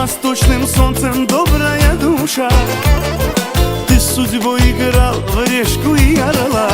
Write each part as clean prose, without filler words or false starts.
Восточным солнцем, добрая душа. Ты с судьбой играл в решку и орла.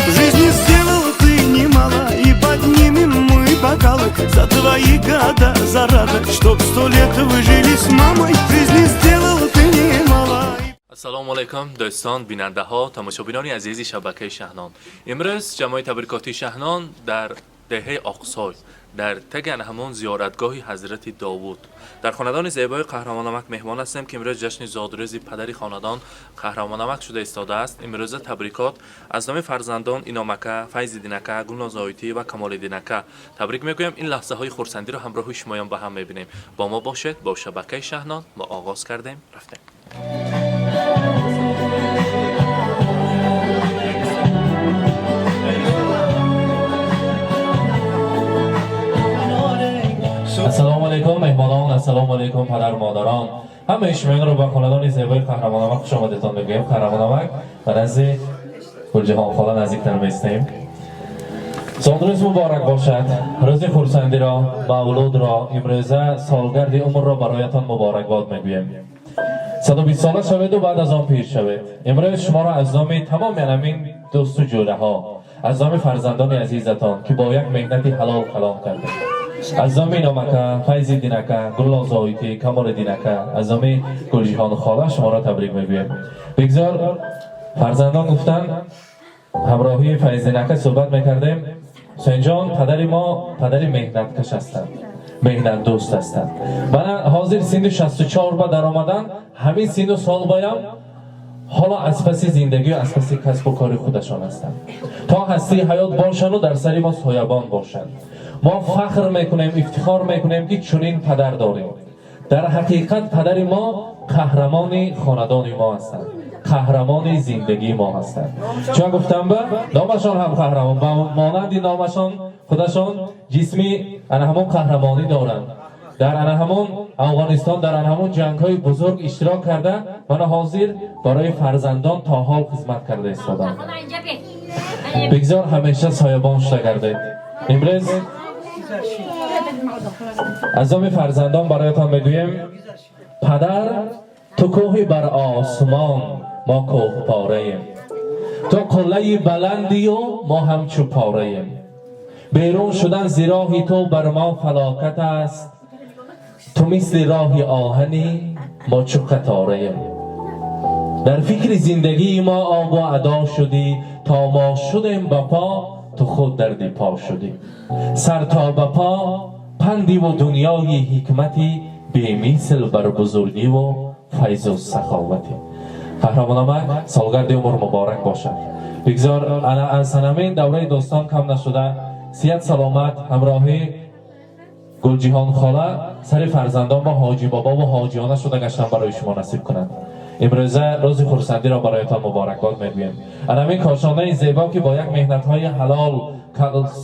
В жизни сделал ты немало, и поднимем мы бокалы за твои года, за радость, чтоб 100 лет вы жили с мамой. В жизни сделал ты немало. Ассалому алайкум, дӯстон, бинандаҳо, тамошобинони азизи шабакаи Шаҳнон. Имрӯз ҷамоаи табрикотии Шаҳнон дар деҳаи Оқсой, дар таги ана ҳамон зиёратгоҳи ҳазрати Довуд, дар хонадони зебои Қаҳрамонамак меҳмон ҳастем, ки имрӯз ҷашни зодрӯзи падари хонадон Қаҳрамонамак шуда истодааст. Имрӯза табрикот аз номи фарзандон Иномака, Файзиддинака, Гулнозоитӣ ва Камолиддинака табрик мегӯям. Ин лаҳзаҳои хурсандиро ҳамроҳи шумоён ба ҳам мебинем. Бо мо бошед, бо шабакаи Шаҳнон. Мо оғоз кардем, рафтем. Ассалому алайкум, меҳмонон, ассалому алайкум, падару модарон. Ҳамаи шумоёнро ба хонадони зебои Қаҳрамонамак хуш омадетон мегӯем. Қаҳрамонамак, ба назди Гулҷаҳон хола наздиктар меистем. Зодрӯз муборак бошад. Рӯзи хурсандиро, мавлудро, имрӯза солгарди умрро бароятон муборакбод мегӯем. 120 сола шаведу баъд аз он пир шавед. Имрӯз шуморо аз номи тамоми ҳамин дӯсту ҷӯраҳо, аз номи фарзандони азизатон, ки бо як меҳнати ҳалол калон кардем, аз номи Иномака, Файзиддинака, Гуллозоитӣ, Камолиддинака, аз номи Гулҷиҳон хола шуморо табрик мегӯем. Бигзор фарзандон гуфтанд, ҳамроҳии Файздинака суҳбат мекардем. Ҳусейнҷон, падари мо падари меҳнаткаш ҳастанд, меҳнатдӯст ҳастанд. Мана ҳозир синни 64 ба даромадан, ҳамин синну сол баям ҳоло аз паси зиндагию аз паси касбу кори худашон ҳастанд. То ҳастии ҳаёт бошану дар сари мо соябон бошанд. Мо фахр мекунем, ифтихор мекунем, ки чунин падар дорем. Дар ҳақиқат падари мо қаҳрамони хонадони мо ҳастанд, қаҳрамони зиндагии мо ҳастанд. Чун гуфтам, ба номашон ҳам қаҳрамон, ба монанди номашон худашон ҷисми ана ҳамон қаҳрамонӣ доранд. Дар ана ҳамон Афғонистон, дар ана ҳамон ҷангҳои бузург иштирок карда, мана ҳозир барои фарзандон то ҳол хизмат карда истоданд. Бигзор ҳамеша соябон шуда гардед. Имрӯз аз номи фарзандон бароятон мегӯем: падар, ту кӯҳи бар осмон, мо кӯҳпораем, ту қуллаи баландию мо ҳамчу пораем. Берун шудан зи роҳи ту бар мо фалокат аст. Ту мисли роҳи оҳанӣ, мо чу қатораем. Дар фикри зиндагии мо обу адо шудӣ. То мо шудем ба по, ту худ дарди по шудӣ. Сар то ба по пандиву дунёи ҳикмати бемисл бар бузургиву файзу саховатӣ. Қаҳрамономак, солгарди умр муборак бошад. Бигзор ана аз ҳамин давраи достон кам нашуда, сиҳат саломат, ҳамроҳӣ Гулҷиҳон хола сари фарзандон бо ҳоҷи бобову ҳоҷиёна шуда гаштан барои шумо насиб кунад. Имрӯза рӯзи хурсандиро бароятон муборакбод мегӯем. Ана ҳамин кошонаи зебо, ки бо як меҳнатҳои ҳалол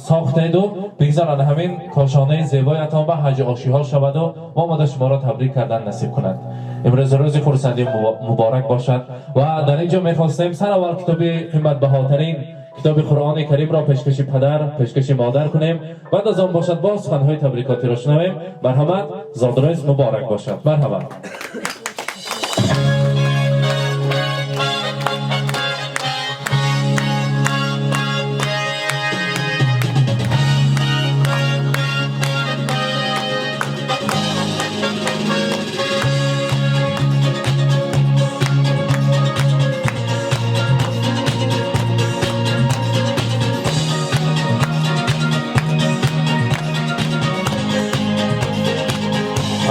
сохтеду, бигзор ана ҳамин кошонаи зебоятон ба ҳаҷи ошиҳо шаваду мо омада шуморо табрик кардан насиб кунад. Имрӯз рӯзи хурсандӣ муборак бошад. Ва дар ин ҷо мехостем сараввал китоби қиматбаҳотарин, китоби Қуръони Каримро пешкаши падар, пешкаши модар кунем. Баъд аз он бошад, боз суханҳои табрикотиро шунавем. Марҳамат, зодрӯз муборак бошад, марҳамат.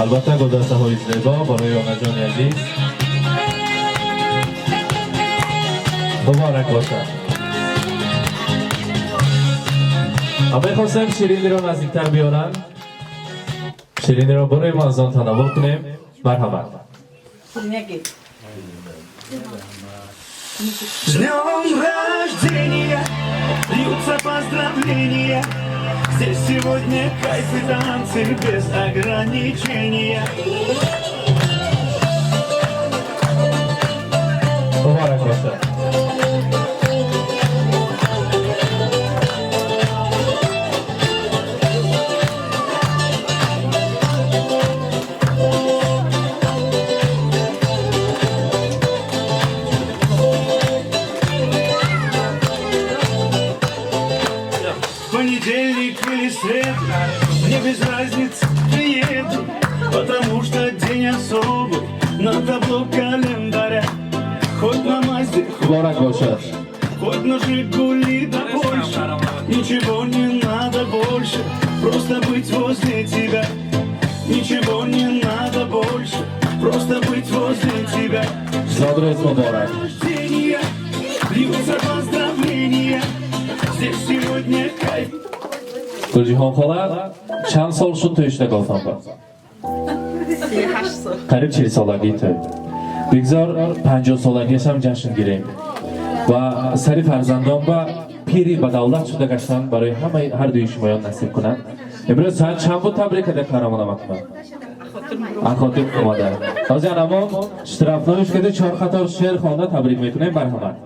Албатта, гулдастаҳои зебо барои онаҷони азиз. Муборак бошад. Мехостем шириниро наздиктар биёранд, шириниро барои мо аз он танаввул кунем. Марҳамат. С днем рождения! Льются поздравления. Здесь сегодня кайф и танцы без ограничения. Муборак бошад. Разницы, приеду, потому что день особый на табло календаря. Хоть на Мазде, Муборак бошад. хоть на Жигули, да больше. Ничего не надо больше, просто быть возле тебя. Ничего не надо больше, просто быть возле тебя. Зодрӯз муборак. Рождения, льются поздравления. Здесь сегодня кайф. Гулҷиҳон хола, чанд сол шуд тӯй шуда гуфтам ба? 38 сол. Қариб 40-солагии тӯй. Бигзор 50-солагиашам ҷашн гирем ва сари фарзандон ба пири ба давлат шуда гаштан барои ҳамаи ҳардуи шумоён насиб кунанд. Имрӯз соат чанд буд табрик карда қаҳрамон амакман? Ахотир омада. Ҳозир анамон штрафной ш карда, чор қатор шеър хонда табрик мекунем. Марҳамат.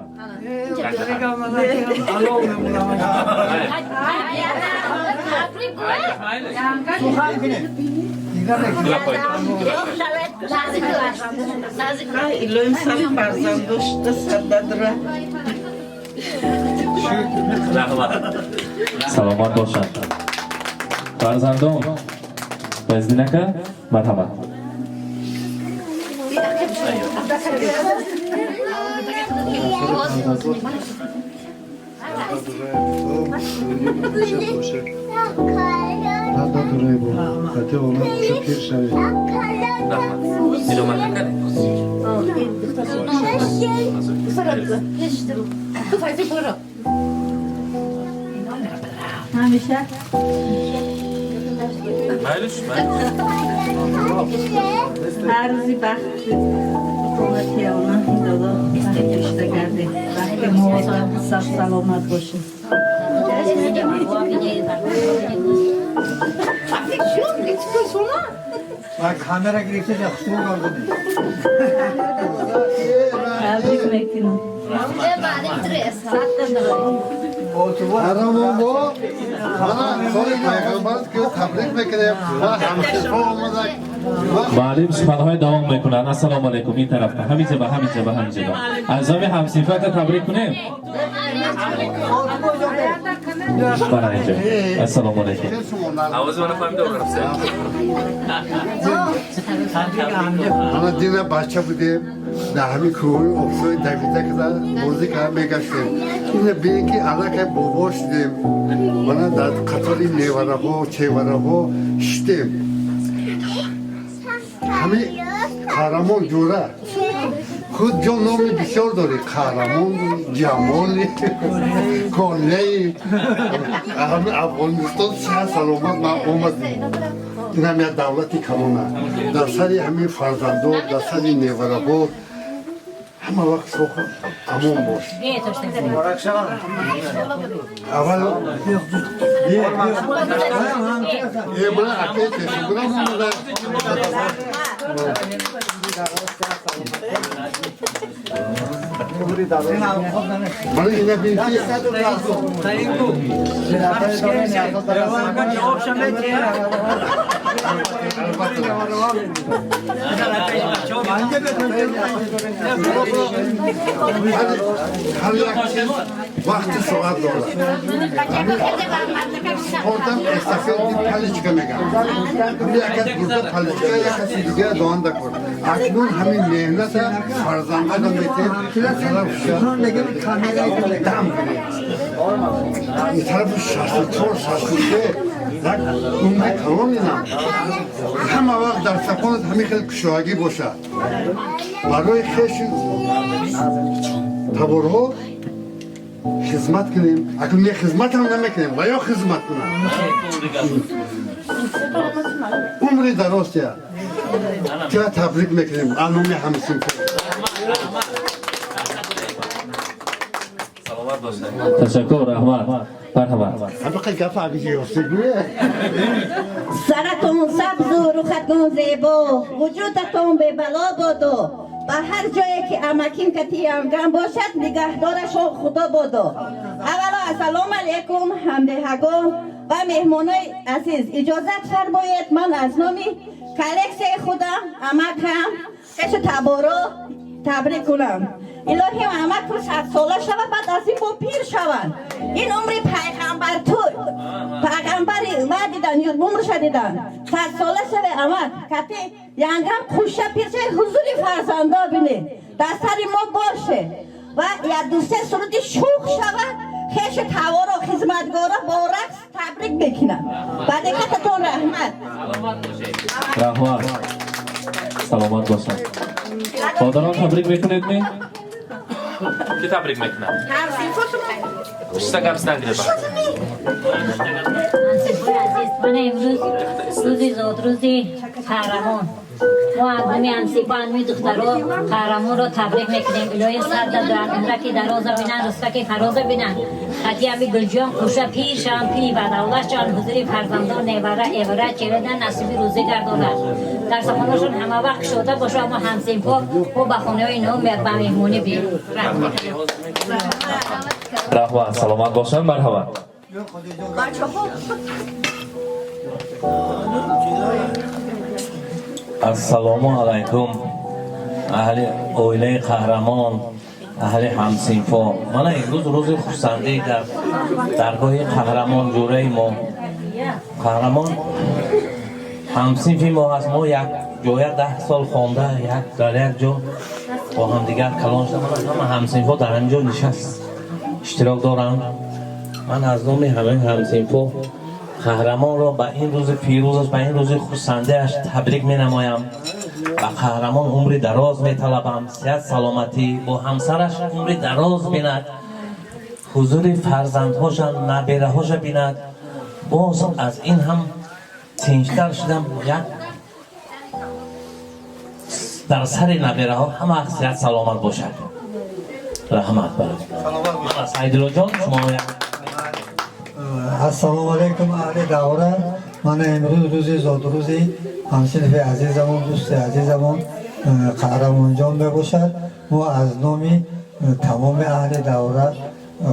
Илоҳим сари фарзандош дастададра. Раҳмат. Саломат бошанд фарзандон. Файздин ака, марҳамат. Раҳмат. Идома накардем. ҳамеша. Майлиш, майлиш. Ҳар рӯзи бахти ҳукуматиёна додо бахти гардед, бахти мо сар саломат бошед. Камера гирифта хусур карда. Табрик мекунам. Қаҳрамон бо мана соли пайғамбар ки табрик мекунем ва ҳамсифо омада. Маълим суханҳои давом мекунанд. Ассалому алайкум, ин тарафта, ҳамиҷаба, ҳамиҷаба, ҳамиҷаба. Азоми ҳамсифата табрик кунем. Бана инҷа. Ассалому алайкум. Овози мана фаҳмида рафта. Мана дина бача будем, дар ҳамин кӯҳҳои Оқсой давида када бозӣ карда мегаштем. Ина бинем ки аллакай бобо шудем. Мана дар қатори невараҳо, чевараҳо шидем. Ҳамин қаҳрамон ҷура худ ҷон номи бисёр дорӣ: қаҳрамон, ҷамоли, коллеи ҳамин Афғонистон. Сиҳат саломат ман омадем. Инам як давлати калона. Дар сари ҳамин фарзандо, дар сари невараҳо ҳама вақт соҳу амон бош. Аввал мана акаи пешобурам омада. Мана ина бин ки ҳар як чиз вақти соат дорад. Спортам эстафети паличка мегам. Ҳамин якас бурда паличка, якаси дига доанда кор. Акнун ҳамин меҳната фарзандона метем, тараф дам гирем. Ин тарафи 64, 63 як умри калон инам. Ҳама вақт дар сафонат ҳамин хел кушоягӣ бошад. Барои хешу таборҳо хизмат кунем. Акнун не хизматам намекунем, ва ё хизмат кунам. Умри дарозтия. Тира табрик мекунем аз номи ҳамсинфо. Саломат бошед. Ташаккур, раҳмат. Марҳамат. Ҳамин гапа агиҷи ёфтегӯе. Саратон сабзу рухатон зебо, вуҷудатон бебало бодо. Ба ҳар ҷое ки амакин кати янган бошад, нигаҳдорашон Худо бодо. Аввало ассалому алайкум, ҳамдеҳагон ва меҳмонои азиз. Иҷозат фармоед, ман аз номи коллексияи худам, амакам, хешу таборо табрик кунам. Илоҳӣ амакум 100 сола шава, баъд аз ин бо пир шаванд. Ин умри пайғамбар туй. Пайғамбари ма дидан, умрша дидан. 100 сола шаве амак, кати янгам хуша пир шаве, ҳузури фарзандо бинӣ. Дар сари мо боше. Ва як ду се суруди шух шава, хешу таворо, хизматгоро бо рақс табрик мекунам. Ба диққататон раҳмат. Раҳмат, саломат бошад. Модарон, табрик мекунед ми? Ки табрик мекунад? Пушта гап зан гиреба. Азиз, мана имрӯз рӯзи зодрӯзи Қаҳрамон. Мо аз номи ҳамсифа, ҳамин духтаро Қаҳрамонро табрик мекунем. Илоҳи сарда умраки дароза бинанд, рустаки фароза бинанд, хати ҳами Гулҷон куша пир шаванд, пири бадавлат шаванд, ҳузури фарзандон, невара, эвара, чередан насиби рӯзӣ гардонад, дар сахонашон ҳама вақт кушода бошад. Мо ҳамсинфо мо ба хонаҳои инҳо ба меҳмонӣ бием. Раҳмат, саломат бошанд. Марҳамат. Бачаҳо. Ассалому алайкум, аҳли оилаи Қаҳрамон, аҳли ҳамсинфо. Мана имрӯз рӯзи хурсандӣ дар даргоҳи Қаҳрамон, ҷураи мо. Қаҳрамон ҳамсинфи мо ҳаст. Мо як ҷоя 10 сол хонда, як дар як ҷо бо ҳамдигар калон шуда. Мана ҳама ҳамсинфо дар ҳамин ҷо нишаст иштирок доранд. Ман аз номи ҳамаи ҳамсинфо Қаҳрамонро ба ин рӯзи фирӯзаш, ба ин рӯзи хурсандиаш табрик менамоям. Ба Қаҳрамон умри дароз металабам, сиҳат, саломатӣ, бо ҳамсараш умри дароз бинад, ҳузури фарзандҳоша, набераҳоша бинад. Боз аз ин ҳам тинҷтар шудам, як дар сари набераҳо ҳама сиҳат саломат бошад. Раҳмат барои Саидуллоҷон, шумо як. Ассалому алайкум, аҳли давра. Мана имрӯз рӯзи зодрӯзи ҳамсинфи азизамон, дӯсти азизамон Қаҳрамонҷон мебошад. Мо аз номи тамоми аҳли давра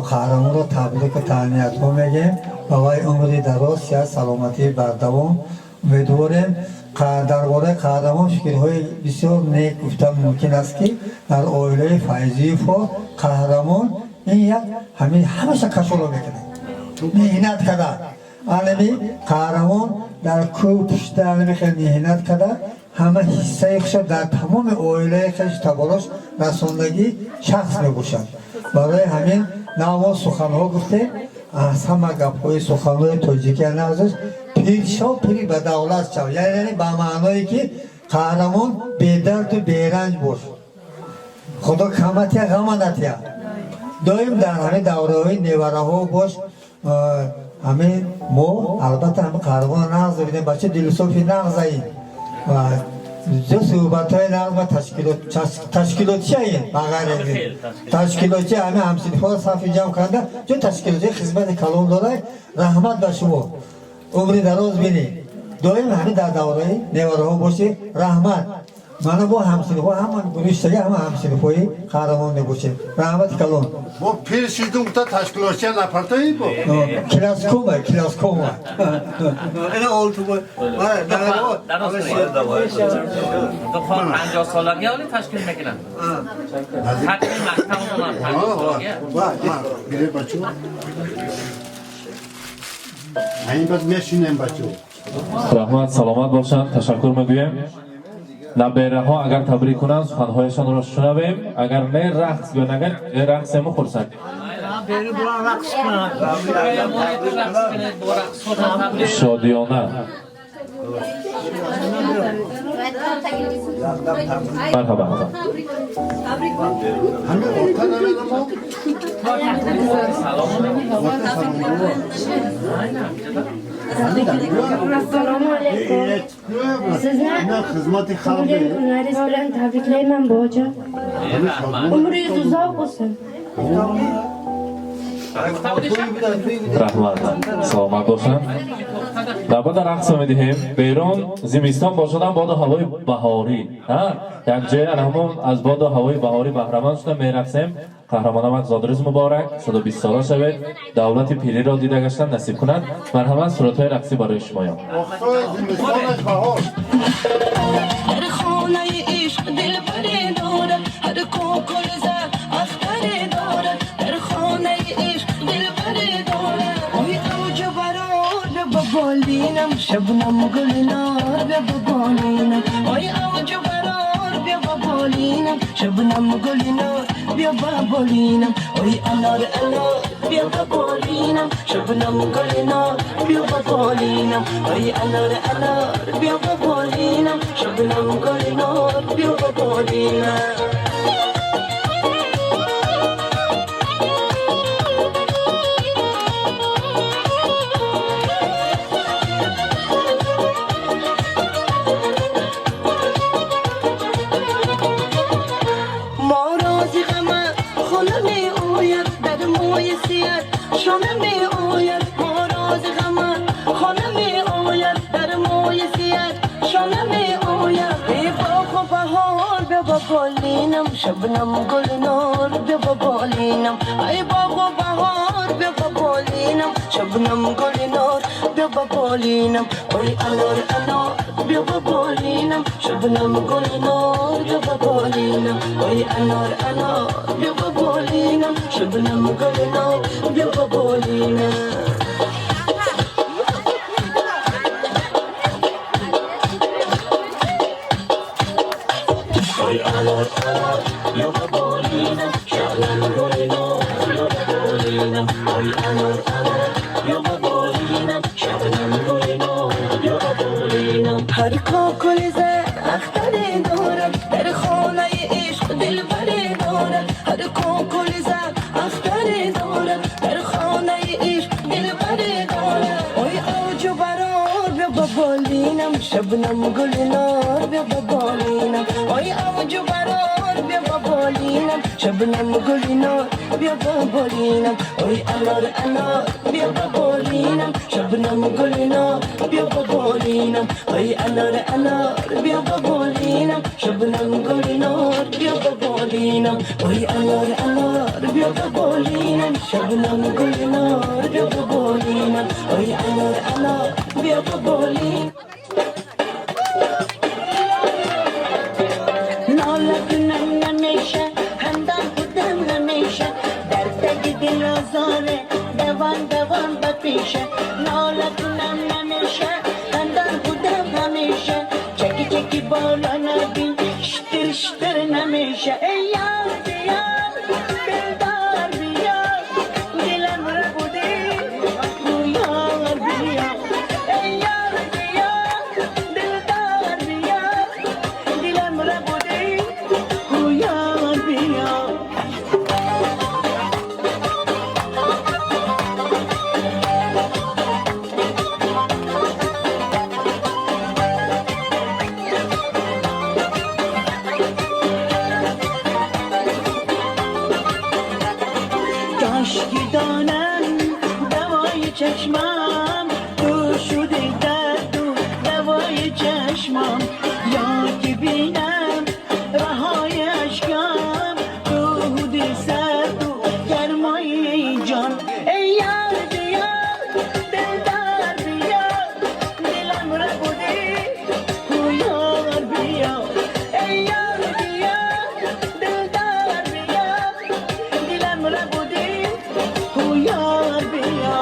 Қаҳрамонро табрику таҳниятҳо мегӯем. Ба вай умри дароз, сиҳат, саломатии бардавом умедворем. Дар бораи Қаҳрамон фикрҳои бисёр нек гуфтан мумкин аст, ки дар оилаи Файзиевҳо Қаҳрамон ин як ҳамин ҳамаша кашоло мекунад, меҳнат карда. Алами Қаҳрамон дар кӯҳ пушта алами хел меҳнат карда, ҳама ҳиссаи хуша дар тамоми оилаи хеш таборош расондагӣ шахс мебошад. Барои ҳамин на мо суханҳо гуфтем, аз ҳама гапҳои суханҳои тоҷикия нағзаш пир шав, пири ба давлат шав, яъне ба маъное ки Қаҳрамон бедарду беранҷ бош, Худо каматия, ғама натия, доим дар ҳамин давраҳои невараҳо бош. Ҳамин мо албатта ҳами Қаҳрамона нағз бинем, бача дилсофи нағзаин ва ҷо суҳбатҳои нағз ва ташкилотчиаин. Ба ғайр аз ин ташкилотчи ҳами ҳамсинфҳоро сафи ҷамъ карда, ҷо ташкилотчи хизмати калон дорад. Раҳмат ба шумо, умри дароз бинӣ, доим ҳамин дар давраи невараҳо бошӣ. Раҳмат. Мана бо ҳамсинфҳо ҳама гурӯҳиштаги ҳама ҳамсинфҳои Қаҳрамон мебошем. Раҳмати калон. Бо пир шидум та ташкилотчия напартои бо. Класскома, класскома. Ина олту бо. Духтар 50 солагӣ оли ташкил мекунад. Хатми мактаб онам 50 солагӣ. Гире бачо. Айн бад мешинем бачо. Раҳмат, саломат бошанд, ташаккур мегӯем. Набераҳо агар табрик кунанд, суханҳояшонро шунавем, агар не, рақс гӯянд, агар рақсему хурсандем. Шодиёна. Марҳабо. Ҳамин орта наменамо? Assalomu alaykum. Sizni Xizmati xalq. Tug'ilgan kunlaringiz bilan tabriklayman, bobojon. Umringiz uzoq bo'lsin. Раҳмат, саломат бошанд. Навбата рақс медиҳем. Берун зимистон бошадам, боду ҳавои баҳорӣ, як ҷоя ҳамон аз боду ҳавои баҳорӣ баҳраманд шуда мерақсем. Қаҳрамонамак, зодрӯз муборак, 120 сола шавед, давлати пириро дида гаштан насиб кунад. Марҳамат, суратҳои рақсӣ барои шумоён. Дар хонаи ишқ дилбаре дорад, ҳар кӯкул зад. گلنار بیا با بالینم، آی اوج و برار بیا با بالینم، شبنم گلنار بیا با بالینم، آی انار انار بیا با بالینم، شبنم گلنار بیا با بالینم، آی انار انار بیا با بالینم، شبنم گلنار بیا با بالینم. شانه می آید ما راز غم خانه می آید در موی سیت شانه می آید. ای باغ و بهار بیا با بالینم، شبنم گلنار بیا با بالینم، ای باغ و بهار بیا با بالینم، شبنم گلنار بیا با بالینم، ای انار انار بیا با بالینم، شبنم گلنار بیا با بالینم، ای انار انار بیا با بالینم، شبنم گلنار بیا با بالینم. ای انار انار بیا با بالینم، شبنم گلنار بیا با بالینم، ای انار انار بیا با بالینم، شبنم گلنار بیا با بالینم. هر کاکل زد اختری دارد در خانه عشق دلبری دارد، هر کاکل زد اختری دارد در خانه عشق دلبری دارد. آی اوج و برار بیا با بالینم، شبنم گلنار بیا با بالینم، آی اوج و برار بیا با بالینم، شبنم گلنار بیا با بالینم، آی انار انار بیا با بالینم، شبنم گلنار بیا با بالینم، آی انار انار بیا با بالینم، شبنم گلنار بیا با بالینم، آی انار انار بیا با بالینم، شبنم گلنار بیا با بالینم، آی انار انار بیا با بالینم. ناله کنم نمیشه خندان بودم همیشه در تگ دل آزاره دوان دوان بپیشه، ناله کنم نمیشه خندان بودم همیشه چکی چکی بالا نبین شتر شتر نمیشه. ای یار بیا دلدار بیا دلم ربوده گویار بیا، ای یار بیا دلدار بیا دلم ربوده گویار بیا. کاش که دانم دوای چشمم تو شده درد و دوای چشمم، یا که بینم رهای اشکم تو بودی سرد و گرمای جان. ای یار بیا دلدار بیا دلم ربوده گویار بیا، ای یار بیا دلدار بیا دلم ربوده گویار بیا.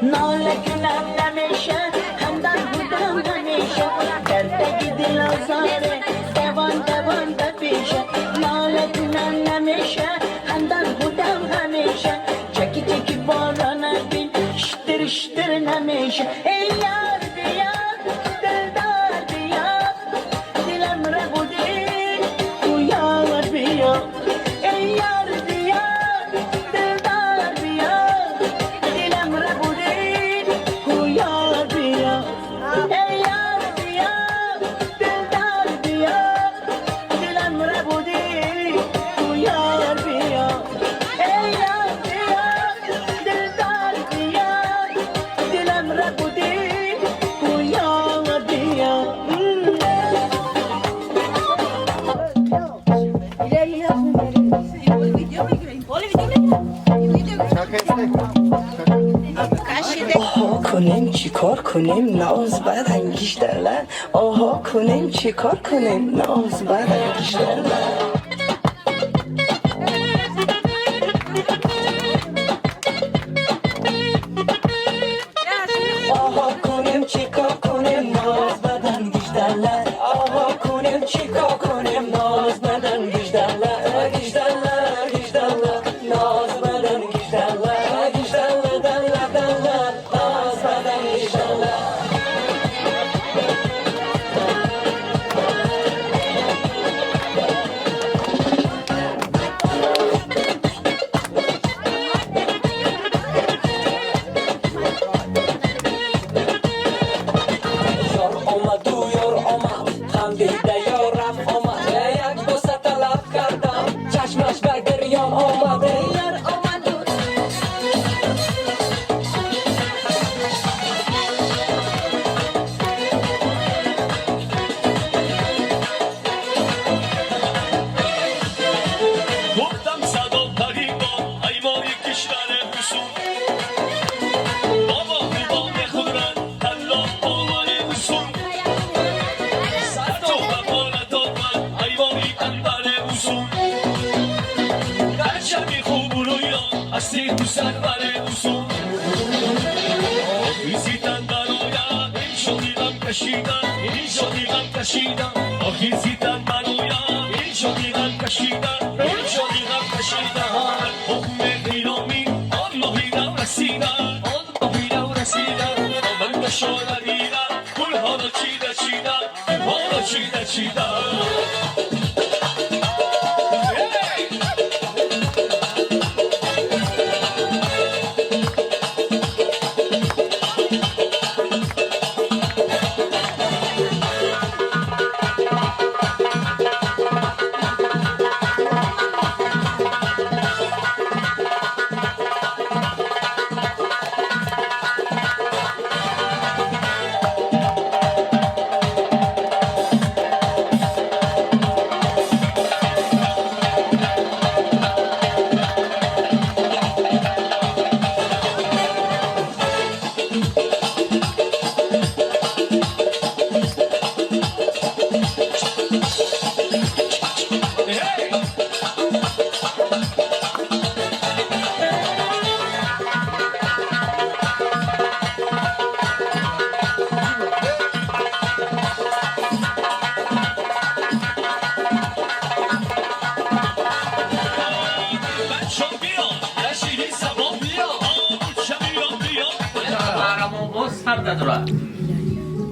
ناله کنم نمیشه خندان بودم همیشه در تگ دل آزاره دوان دوان بپیشه، ناله کنم نمیشه خندان بودم همیشه چکی چکی بالا نبین شتر شتر نمیشه. ای یار بیا دلدار بیا دلم ربوده گویار بیا، ای یار بیا دلدار بیا دلم ربوده گویار بیا، ای یار بیا دلدار بیا دلم ربوده گویار بیا، ای یار بیا دلدار بیا ҳамра будем, гӯё бия. آها کنیم چیکار کنیم ناز برانگیش دلن، آها کنیم چیکار کنیم ناز برانگیش دلن. آها کنیم چیکار کنیم ناز بدن گیجدلن، آها کنیم چیکار کنیم ناز بدن گیجدلن، گیجدلن گیجدلن ناز بدن گیجدلن، گیجدلن دلن دلن ناز بدن گیجدلن. Ёр омаду ёр омад, хандида ёрам омад, як бӯса талаб кардам, чашмаш ба гирён омад. Ёр омаду. Гуфтам садо парибон, аймои кишвари ҳусун, бобо хубони худран талло повари усун, сар то ба по надорад аймои анвари усун, дар шаби хубу рӯё ҳасти ту сарвари усун, охи зитан барояд ин шоди ғам кашидан, ин шоди ғам кашидан, охи зитан барояд ин шоди ғам кашидан, ин шоди ғам кашидан. Ҳукми ғиромӣ он моҳи нав расидан, он моҳи нав расидан, ман кашола дидам, гулҳоро чида чида, гулҳоро чида чида.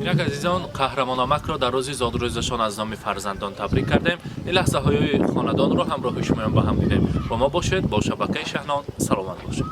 Инак азизон, қаҳрамономакро дар рӯзи зодрӯзашон аз номи фарзандон табрик кардем. Ин лаҳзаҳои хонадонро ҳамроҳи шумоён ба ҳам дидем. Бо мо бошед, бо шабакаи Шаҳнон. Саломат бошед.